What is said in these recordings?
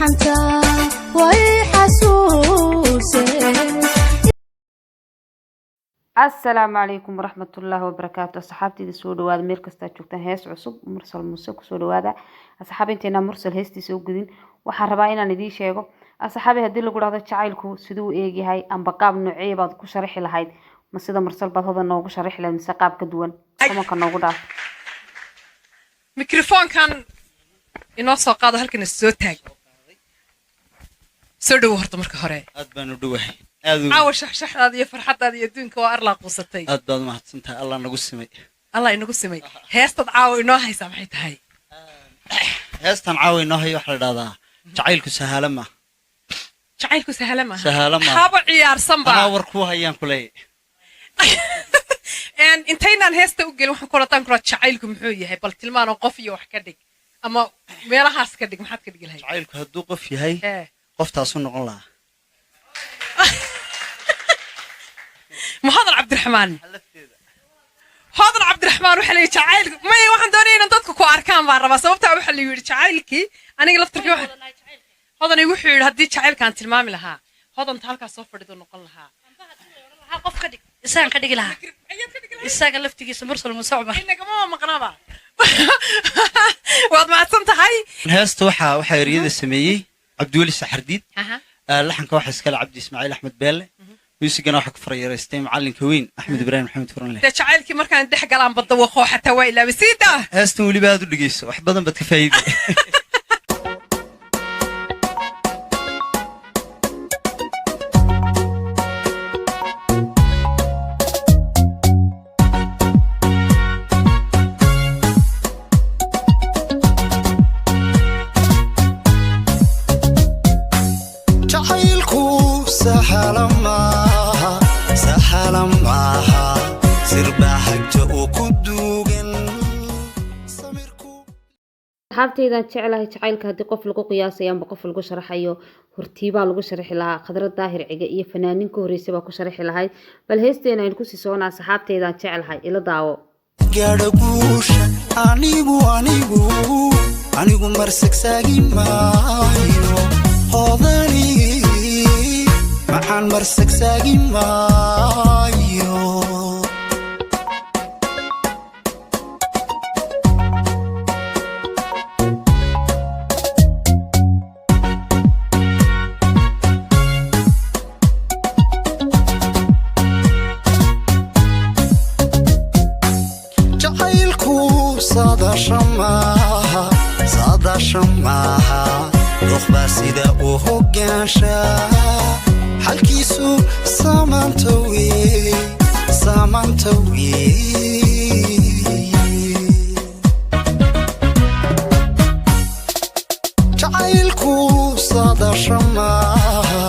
Xanta way xasuuse. Asalaamu calaykum waraxmatullaahi wabarakaatu. Asxaabteyda, soo dhawaada meel kastaa joogtaan. Hees cusub, Mursal Muuse, kusoo dhawaada. Asxaab, inteena Mursal heestiisa u gudin, waxaan rabaa inaan idiin sheego, asxaabi, haddii lagu dhahdo jacaylku siduu u eegyahay amba qaab noocee baad ku sharaxi lahayd, ma sida Mursal baad hodan noogu sharaxi lahayd mise qaab ka duwan? Kumanka noogu dhaaf. Mikrofoonkan inoo soo qaado, halkan is soo taag. Soo dhowo horta marka hore. Aad baan u dhowahay, aad u. Caawa shaxshaxdaada iyo farxaddaada iyo adduunka waa arlaa quusatay. Aad baad umahadsan tahay, Allah nagu simay. Allah inagu simay. Heestaad caawa inoo haysaa maxay tahay? Heestan caawa inoo hayo waxaa la dhahdaa "Jacaylku Sahala Ma". Jacaylku sahla maaha. Sahalo maaha. Haba ciyaarsanba. Anaa war kuu hayaan ku leeyahay. Intaynaan heesta u gelin, waxaan kulataan kuraa, jacaylku muxuu yahay? Bal tilmaanoo qof iyo wax ka dhig ama meelahaas ka dhig. Maxaad ka dhigi lahayd? Jacaylku hadduu qof yahay, qoftaasu noqon lahaa. Ma Hodan Cabdiraxmaan? Hodan Cabdiraxmaan waxaa la yidhi jacaylku, maya, waxaan doonaya inaan dadku ku arkaan baan rabaa. Sababtaa waxaa la yidhi jacaylkii aniga laftarkii waxa Hodanay wuxuu yidhi haddii jacaylkaan tilmaami lahaa, Hodanta halkaas soo fadhidu noqon lahaa. Qof ka dhig, isagaan ka dhigi lahaa, isaga laftigiisa, Mursal Muuse Cumar. Inagama maqnaba. Waad mahadsan tahay. Heesta waxaa eriyada sameeyey Cabdiweli Saxardiid. Laxanka waxaa iskale Cabdi Ismaaciil Axmed Beelle. Muusigana waxaa ku farayareystay macalinka weyn Axmed Ibraahim Maxamed Furanle. Dee jacaylkii markaan dhex galaan badda waqoo xataa waa ilaabay siida. Heestan weliba aad u dhegeyso, wax badan baad ka faa'iiday. Jacaylku sahala maaha, sahala maaha, sirbaa hagta uu ku duugan samirku. Asxaabteydaan jeclahay, jacaylka haddii qof lagu qiyaasayo amba qof lagu sharaxayo, hortiibaa lagu sharaxi lahaa. Khadra Daahir Cige iyo fanaanin ka horreysay baa ku sharaxi lahayd. Bal heesteena aynu kusii soconaa. Asxaabteydaan jeclahay, ila daawo. Gaadha guusha, anigu marsagsaagi maayo, Hodani maxaan marsagsaagi maayo. Jacaylku saadaasha maaha, saadaasha maaha, doqbaa sida uu hoggaansha, xalkiisu saamaanta wey, saamaanta wey. Jacaylku saadaasha maaha,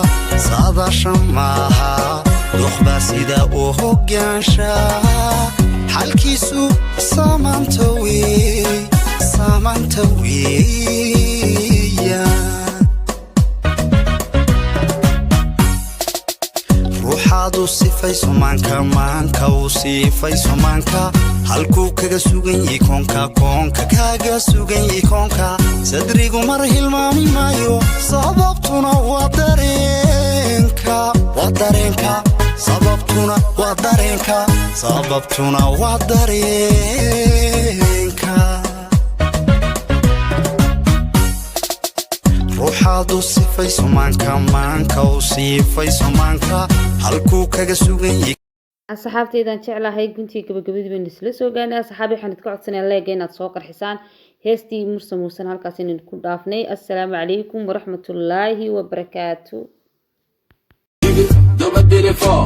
saadaasha maaha, doqbaa sida uu hoggaansha, xalkiisu saamaanta wey, saamaanta weeya. Ruuxaad u sifayso maanka, maanka u sifayso maanka, halkuu kaga sugan yahay koonka, koonka kaga sugan yahay koonka, sadrigu mar hilmaami maayo. Sababtuna waa dareenka, waa dareenka, sababtuna waa dareenka, sababtuna waa dareenka. Ruuxaad u sifayso maanka, maanka u sifayso maanka, halkuu kaga sugan yahay. Asxaabteydaan jeclahay, guntii gabagabadii baynu isla soo gaarnay. Asxaabi, waxaan idinka codsanaya leega inaad soo qarxisaan. Heestii Mursa Muusan halkaas inaynu ku dhaafnay. Assalaamu calaykum waraxmatullaahi wabarakaatu. Daba dilifo.